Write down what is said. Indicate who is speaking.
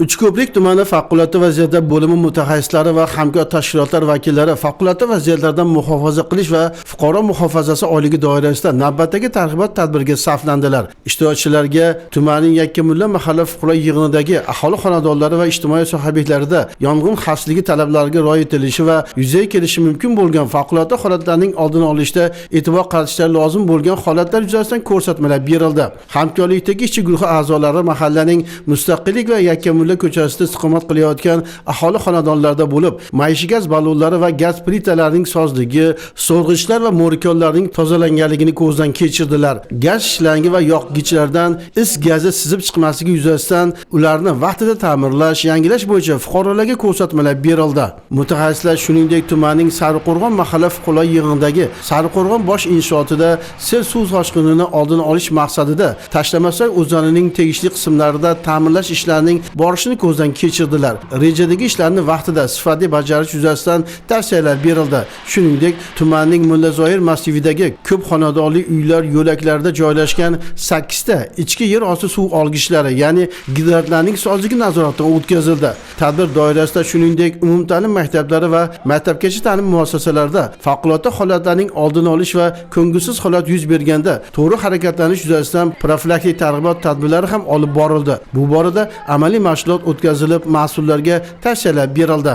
Speaker 1: Uchko'prik tumani favqulodda vaziyatlar bo'limi mutaxassislari va hamkor tashkilotlar vakillari favqulodda vaziyatlardan muhofaza qilish va fuqaro muhofazasi oyligi doirasida navbatdagi targ'ibot tadbiriga saflandilar. Ishtirokchilarga tumanning Yakkamulla mahalla fuqaro yig'inidagi aholi xonadonlari va ijtimoiy soha obyektlarida yong'in xavfsizligi talablariga rioya etilishi va yuzaga kelishi mumkin bo'lgan favqulodda holatlarning oldini olishda e'tibor qaratishlari lozim bo'lgan holatlar yuzasidan ko'rsatmalar berildi. Hamkorlikdagi ishchi guruhi a'zolari mahallaning Mustaqillik va Yakkamulla ko'chasida istiqomat qilayotgan aholi xonadonlarida bo'lib, maishiy gaz ballonlari va gaz plitalarining sozligi, so'rg'ichlar va mo'rikonlarning tozalanganligini ko'zdan kechirdilar. Gaz shlangi va yoqgichlardan is gazi sizib chiqmasligi yuzasidan ularni vaqtida ta'mirlash, yangilash bo'yicha fuqarolarga ko'rsatmalar berildi. Mutaxassislar shuningdek tumanning Sariqo'rg'on mahalla fuqarolar yig'inidagi Sariqo'rg'on bosh inshootida sel suv toshqinini oldini olish maqsadida Tashlamasoy o'zanining tegishli qismlarida ta'mirlash ishlarining borishini ko'zdan kechirdilar. Rejadagi ishlarni vaqtida sifatli bajarish yuzasidan tavsiyalar berildi. Shuningdek, tumanning Mullazoir massividagi ko'p xonadonli uylar yo'laklarida joylashgan 8 ta ichki yer osti suv olgichlari, ya'ni gidrantlarning sozligi nazoratdan o'tkazildi. Tadbir doirasida shuningdek umumta'lim maktablari va maktabgacha ta'lim muassasalarida favqulodda holatlarning oldini olish va ko'ngilsiz holat yuz berganda to'g'ri harakatlanish yuzasidan profilaktik targ'ibot tadbirlari ham olib borildi. Bu borada amaliy mashg'ulot o'tkazilib, mas'ullarga tavsiyalar berildi.